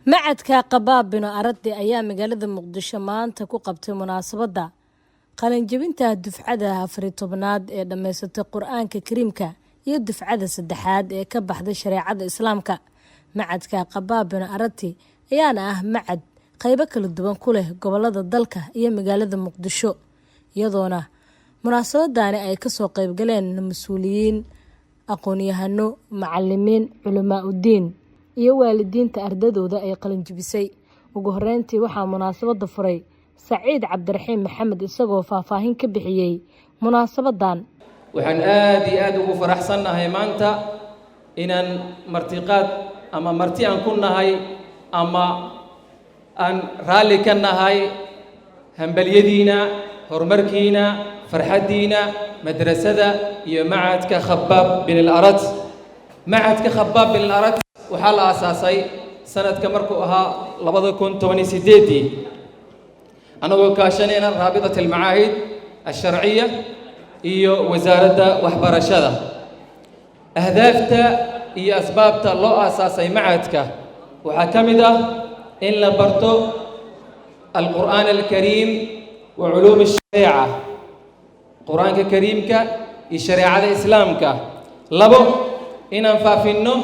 Machadka Khabaab binu Aradi ayaa magaalada Muqdisho maanta ku qabtay munaasabadda qalinjabinta dufcada 14aad ee dhammaysatay Qur-aanka Kariimka iyo dufcada saddexaad ee ka baxday shareecada Islaamka. Machadka Khabaab binu Aradi ayaana ah machad qeybo kala duwan ku leh gobolada dalka iyo magaalada Muqdisho, iyadoona munaasabadani ay kasoo qeybgaleen mas-uuliyiin, aqoon-yahano, macalimiin, culamaa udiin iyo waalidiinta ardadooda ay qalinjibisay. Ugu horeyntii waxaa munaasabada furay Saciid Cabdiraxiim Maxamed, isagoo faahfaahin ka bixiyey munaasabadan. Waxaan aad iyo aad ugu faraxsannahay maanta inaan martiqaad ama marti aan ku nahay ama aan raalli ka nahay hambalyadiina, horumarkiina, farxaddiina, madrasada iyo Machadka Khabaab bin al Arat. Machadka Khabaab bin al Arat waxaa la aasaasay sanadka markuu ahaa 2018-dii, annagoo kaashanayna Raabitat Almacaahid Alsharciya iyo Wasaaradda Waxbarashada. Ahdaafta iyo asbaabta loo aasaasay machadka waxaa ka mid ah in la barto Alqur'aan Alkariim wa culuum ashareeca, Qur-aanka Kariimka iyo shareecada Islaamka. Labo, inaan faafinno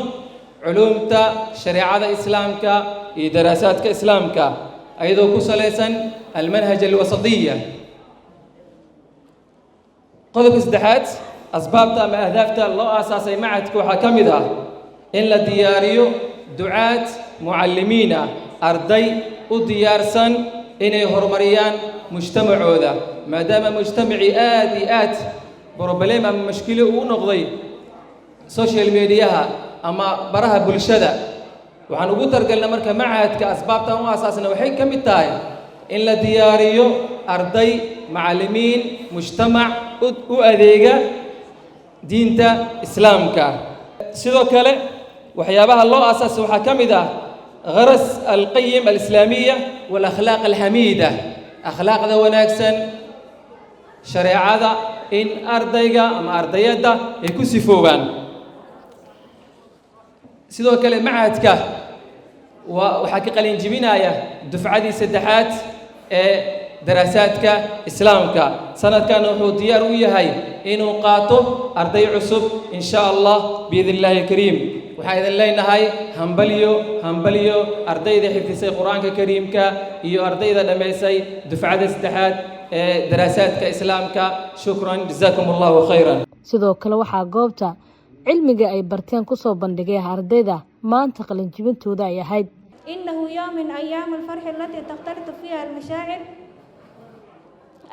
culuumta shareecada Islaamka iyo daraasaadka Islaamka, ayadoo ku salaysan almanhaj alwasatiya. Qodobka saddexaad, asbaabta ama ahdaafta loo aasaasay machadka waxaa ka mid ah in la diyaariyo ducaad mucallimiin ah, arday u diyaarsan inay horumariyaan mujtamacooda, maadaama mujtamacii aad iyo aad problem ama mashkilo uu noqday social mediaha ama baraha bulshada. Waxaan ugu targalnay marka machadka, asbaabtaan u asaasna waxay ka mid tahay in la diyaariyo arday, macallimiin, mujtamac u adeega diinta Islaamka. Sidoo kale waxyaabaha loo asaasay waxaa ka mid ah gharas alqayim alislaamiya walakhlaaq alxamiida, akhlaaqda wanaagsan, shareecada in ardayga ama ardayadda ay ku sifoobaan. Sidoo kale machadka waxaa ka qalin jibinaya dufcadii saddexaad ee daraasaadka Islaamka. Sanadkan wuxuu diyaar u yahay inuu qaato arday cusub, in sha Allah, biidn Illaahi Kariim. Waxaan idin leenahay hambalyo, hambalyo, ardayda xifdisay Qur-aanka Kariimka iyo ardayda dhammaysay dufcada saddexaad ee daraasaadka Islaamka. Shukran, jazaakum Allahu khayran. Sidoo kale waxaa goobta cilmiga ay barteen kusoo bandhigay ardayda maanta qalinjibintooda ay ahayd. إنه يوم من أيام الفرح التي تختلط فيها المشاعر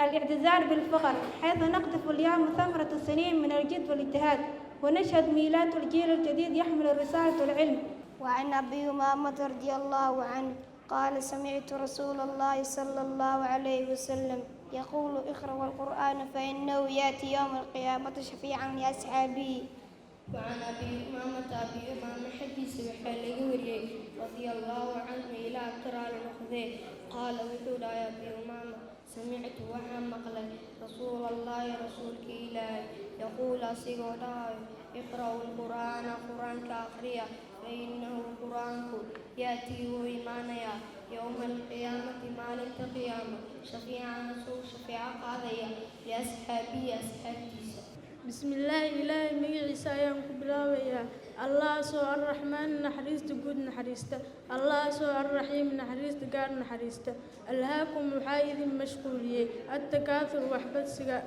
الاعتزاز بالفخر، حيث نقطف اليوم ثمرة السنين من الجد والاجتهاد، ونشهد ميلاد الجيل الجديد يحمل الرسالة والعلم. وعن أبي أمامة رضي الله عنه قال: سمعت رسول الله صلى الله عليه وسلم يقول: اقرأوا القرآن فإنه يأتي يوم القيامة شفيعا لأصحابه. وعن أبي أمامة، أبي أمامة xaggiisa waxaa laga wariyey، رضي الله عنه، Ilaah ka raali noqdee، قال، wuxuu dhahay Abi Umaama: سمعت، waxaa maqlay، رسول الله، rasuulka Ilaahay، يقول، asigoo dhahayo: اقرءوا القرآن، qur-aanka akhriya، فإنه، qur-aanku، يأتي، wuu imaanayaa، يوم القيامة، maalinta qiyaamo، شفيعا، asagoo shafeeco qaadaya، لأصحابه، asxaabtiisa. Bismillaahi, Ilaahay magaciisa ayaan ku bilaabayaa. Allahaasoo Arraxmaan, naxariista guud naxariista, Allahaasoo Arraxiim, naxariista gaar naxariista. ألهاكم، waxaa idin mashquuliyey، التكاثر، waxbadsiga،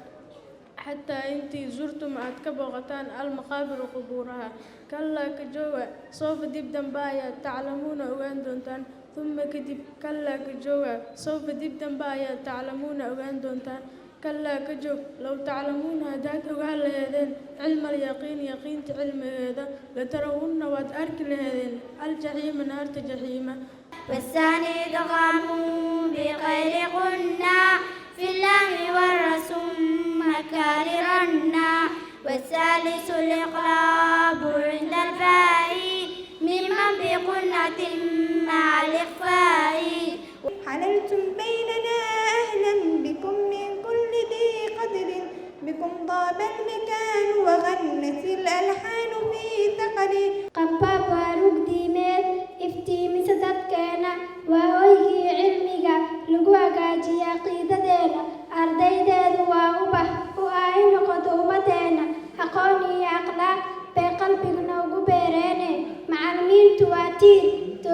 حتى، intii، زرتم، aad ka booqataan، المقابر، qubuuraha. كلا، ka jooga، سوف، dib dambe ayaad، تعلمون، ogaan doontaan. ثم، kadib، كلا، ka jooga، سوف، dib dambe ayaad، تعلمون، ogaan doontaan. كلا، ka joog، لو تعلمون، haddaad ogaan laheedeen، علم اليقين، yaqiinta cilmigeeda، لترون، waad arki laheedeen، الجحيم، naarta jaxiima. والثاني إدغام بغير غنة في اللام والراء ثم كررنا. والثالث الإقلاب عند الفاء ممن بغنة مع الإخفاء. حللتم بيننا، أهلا بكم من كل ذي قدر. بكم طاب المكان وغنت الألحان في ثقل. Khabaab waa rug diimeed iftiimisa dadkeena.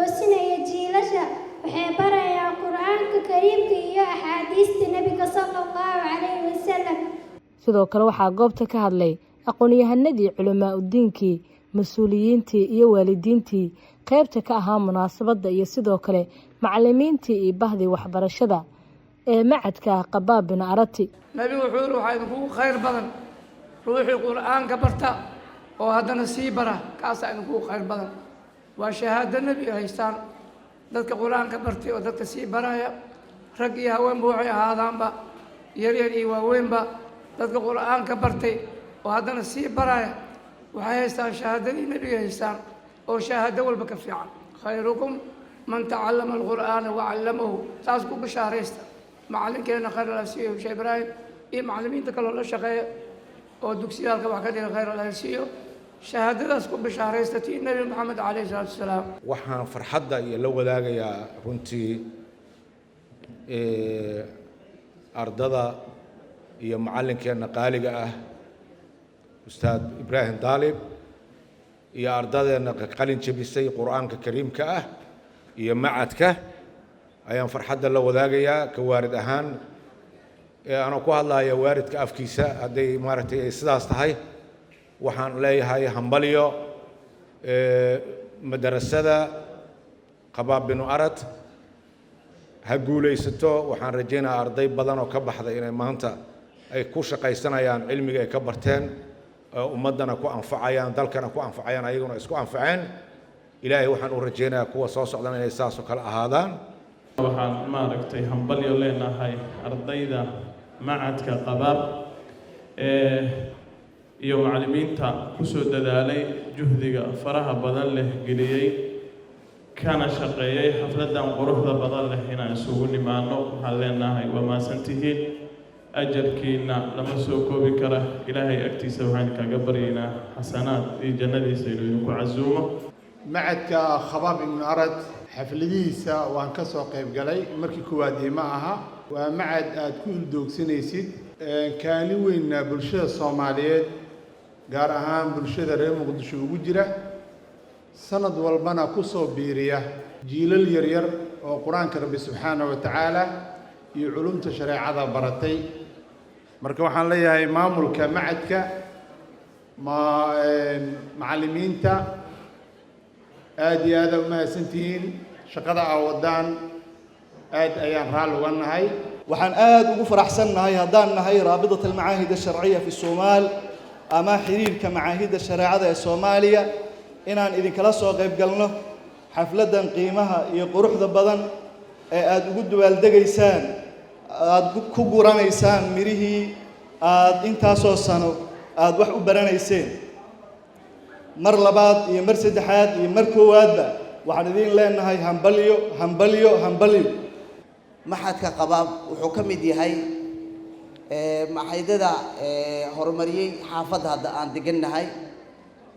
Toosinaya jiilasha. Waxay barayaan Qur-aanka Kariimka iyo axaadiista Nebiga, sala Allahu calayhi wasalam. Sidoo kale waxaa goobta ka hadlay aqoon-yahanadii, culamaa udiinkii, mas-uuliyiintii iyo waalidiintii qaybta ka ahaa munaasabadda, iyo sidoo kale macalimiintii iyo bahdii waxbarashada ee macadka Qabaab Bin Arati. Nabigu wuxuu yidhi: "Waxaa idinkugu khayr badan ruuxii Qur'aanka barta oo haddana sii bara, kaasaa idinkugu khayr badan." Waa shahaado nebiga haystaan dadka Qur-aanka bartay oo dadka sii baraya, rag iyo haweenba waxay ahaadaanba, yaryar iyo waaweynba. Dadka Qur-aanka bartay oo haddana sii baraya waxay haystaan shahaadadii nebiga haystaan, oo shahaado walba ka fiican. "خيركم من تعلم القرآن وعلمه." Taas ku bishaaraysta. Macallinkeenna khayr alla siiyo, Sheekh Ibraahim, iyo macallimiinta kaloo la shaqeeya oo dugsiyaalka wax ka dhiga, khayr alla siiyo. Shahaadadaas ku bishaaraysta, tii Nebi Maxamed calayhi salaatu wasalaam. Waxaan farxadda iyo la wadaagayaa runtii ardada iyo macallinkeenna qaaliga ah, Ustaad Ibraahim Daalib, iyo ardadeenna qalin jebisay Qur-aanka Kariimka ah iyo macadka ayaan farxadda la wadaagayaa. Ka waalid ahaan, anoo ku hadlaya waalidka afkiisa, hadday maaragtay ay sidaas tahay, waxaan leeyahay hambalyo madarasada Qabaab Binu Arad. Ha guulaysato. Waxaan rajaynayaa arday badan oo ka baxday inay maanta ay ku shaqaysanayaan cilmiga ay ka barteen, ummaddana ku anfacayaan, dalkana ku anfacayaan, ayaguna isku anfaceen. Ilaahay waxaan u rajaynayaa kuwa soo socdana inay saas oo kale ahaadaan. Waxaan maaragtay hambalyo leenahay ardayda macadka Qabaab iyo macallimiinta kusoo dadaalay, juhdiga faraha badan leh geliyey, kana shaqeeyey xafladan quruxda badan leh inaan isugu nimaano. Waxaan leenahay waa mahadsantihiin, ajarkiina lama soo koobi kara. Ilaahay agtiisa waxaan kaga baryaynaa xasanaad iyo jannadiisa inuu idinku casuumo. Macadka Khabaab Ibnu Arad xafladihiisa waan ka soo qayb galay markii koowaad ima aha. Waa macad aad ku ildoogsanaysid, kaalin weynna bulshada Soomaaliyeed, gaar ahaan bulshada reer Muqdisho ugu jira, sanad walbana ku soo biiriya jiilal yaryar oo Qur-aanka Rabbi subxaana wa tacaala iyo culumta shareecada baratay. Marka waxaan leeyahay maamulka macadka, ma macallimiinta, aad iyo aada u mahadsantihiin shaqada aa wadaan, aad ayaan raalli uga nahay. Waxaan aad ugu faraxsannahay haddaan nahay Raabidat Almacaahid Alsharciya fi Somaal ama xiriirka macaahidda shareecada ee Soomaaliya inaan idinkala soo qayb galno xafladdan qiimaha iyo quruxda badan ee aada ugu dabaaldegaysaan, aada ku guranaysaan mirihii aada intaasoo sano aada wax u baranayseen. Mar labaad iyo mar saddexaad iyo mar koowaadba waxaan idiin leenahay hambalyo, hambalyo, hambalyo. Maxadka Qabaab wuxuu ka mid yahay maxaydada horumariyey xaafadda hadda aan degannahay,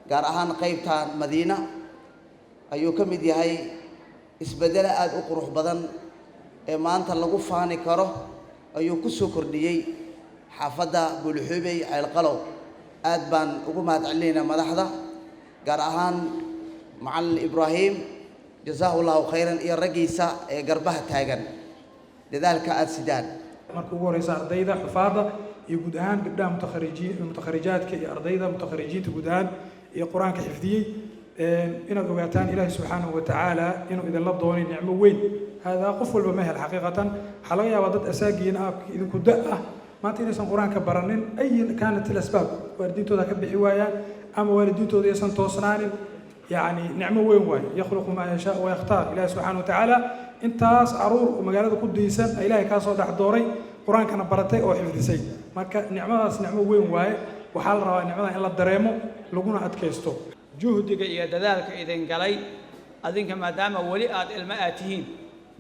gaar ahaan qaybtan Madiina ayuu ka mid yahay. Isbeddelo aada u qurux badan ee maanta lagu faani karo ayuu ku soo kordhiyey xaafadda Buulixuubey, Ceelqalow. Aad baan ugu mahad celinaynaa madaxda, gaar ahaan Macallin Ibraahim, jazaahu Allahu khayran, iyo raggiisa ee garbaha taagan dadaalka aada sidaan. Marka ugu horeysa ardayda xufaadda iyo guud ahaan gabdhaha mutakharijiin, mutakharijaadka, iyo ardayda mutakharijiinta guud ahaan iyo Qur-aanka xifdiyey, inaad ogaataan Ilaahi subxaanahu wa tacaala inuu idinla doonay nicmo weyn. Haadaa qof walba ma hel. Xaqiiqatan waxaa laga yaabaa dad asaagiin ah, idinku da ah, maanta inaysan Qur-aanka baranin, أي كانت الأسباب, waalidiintooda ka bixi waayaan ama waalidiintooda aysan toosnaanin. Yani nicmo weyn waaye. يخلق ما يشاء ويختار. Ilahi subxaana wa tacaala intaas caruur oo magaalada ku daysan Ilaahay kaa soo dhex dooray, Qur-aankana baratay oo xifdisay. Marka nicmadaas nicmo weyn waaye. Waxaa la rabaa nicmada in la dareemo laguna adkaysto. Juhdiga iyo dadaalka idin galay adinka, maadaama weli aad ilmo aad tihiin,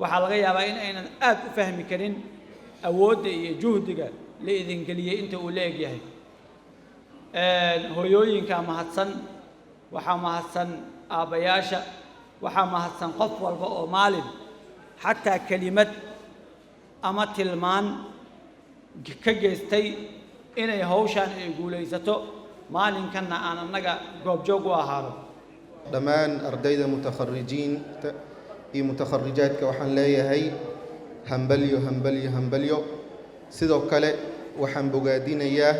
waxaa laga yaabaa in aynan aad u fahmi karin awoodda iyo juhdiga la idin geliyey inta uu la egyahay. Hooyooyinkaa mahadsan, waxaa mahadsan aabbayaasha, waxaa mahadsan qof walba oo maalin xataa kelimad ama tilmaan ka geystay inay hawshaan ay guulaysato, maalinkanna aan annaga goobjoog u ahaano. Dhammaan ardayda mutakharijiinta Iyo mutakharijaadka waxaan leeyahay hambalyo, hambalyo, hambalyo. Sidoo kale waxaan bogaadinayaa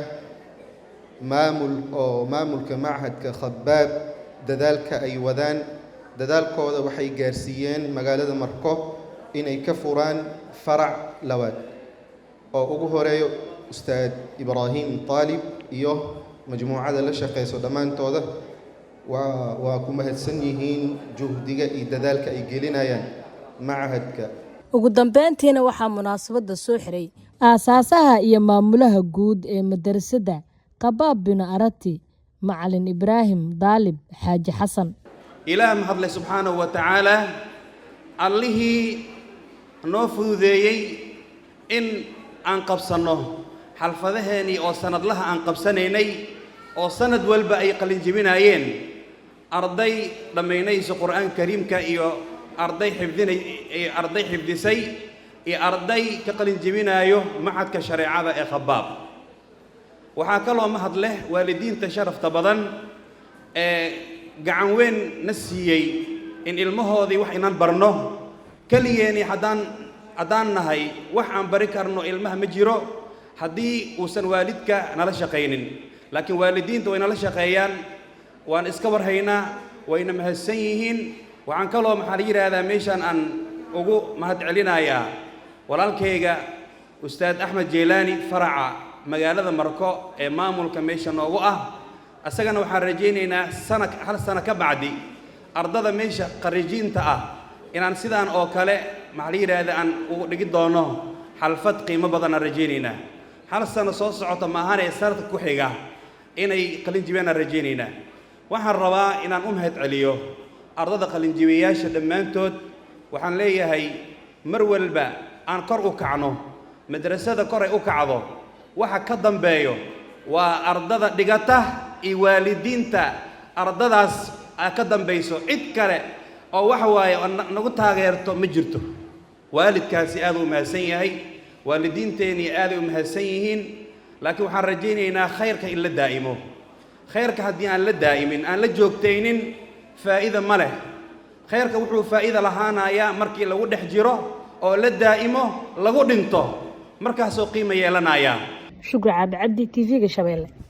maamul oo maamulka machadka Khabaab dadaalka ay wadaan. Dadaalkooda waxay gaarsiiyeen magaalada Marko inay ka furaan farac labaad oo ugu horeeyo Ustaad Ibraahim Taalib iyo majmuucada la shaqeyso. Dhammaantooda waa ku mahadsan yihiin juhdiga iyo dadaalka ay gelinayaan machadka. Ugu dambeyntiina waxaa munaasabadda soo xiray aasaasaha iyo maamulaha guud ee madarasada Khabaab Binu Arati, Macalin Ibraahim Daalib Xaaji Xasan. Ilaah mahadleh subxaanahu wa tacaala, Allihii noo fududeeyey in aan qabsanno xafladaheennii oo sanadlaha aan qabsanaynay, oo sanad walba ay qalinjebinaayeen arday dhammaynaysa Qur'aanka Kariimka iyo arday xifdinay iyo arday xifdisay iyo arday ka qalinjebinaayo machadka shareecada ee Khabaab. Waxaa kaloo mahad leh waalidiinta sharafta badan ee gacan weyn na siiyey in ilmahoodii wax inaan barno. Keligeeni haddaan nahay, wax aan bari karno ilmaha ma jiro haddii uusan waalidka nala shaqaynin, laakiin waalidiinta way nala shaqeeyaan, waan iska warhaynaa, wayna mahadsan yihiin. Waxaan kaloo, maxaa la yidhaahdaa, meeshaan aan ugu mahad celinayaa walaalkayga Ustaad Axmed Jeylaani, faraca magaalada Marko ee maamulka meesha noogu ah. Isagana waxaan rajaynaynaa sana hal sano ka bacdi ardada meesha khariijiinta ah inaan sidaan oo kale, maxaa la yidhaahda, aan ugu dhigi doono xaflad qiimo badan aan rajaynaynaa. Hal sano soo socota maahane, sanadka ku xiga inay qalin jibiyaan aan rajaynaynaa. Waxaan rabaa inaan u mahad celiyo ardada qalinjibiyayaasha dhammaantood. Waxaan leeyahay, mar walba aan kor u kacno, madrasada kor ay u kacdo, waxa ka dambeeyo waa ardada dhigata iyo waalidiinta ardadaas aa ka dambayso. Cid kale oo waxa waaye oo nagu taageerto ma jirto. Waalidkaasi aad u mahadsan yahay, waalidiinteennii aaday u mahadsan yihiin, laakiin waxaan rajaynaynaa khayrka in la daa'imo. Khayrka haddii aan la daa'imin, aan la joogtaynin, faa'iida ma leh. Khayrka wuxuu faa'iida lahaanayaa markii lagu dhex jiro oo la daa'imo, lagu dhinto, markaasoo qiimo yeelanayaa. Shukri Cabdi Cabdi, TV-ga Shabeelle.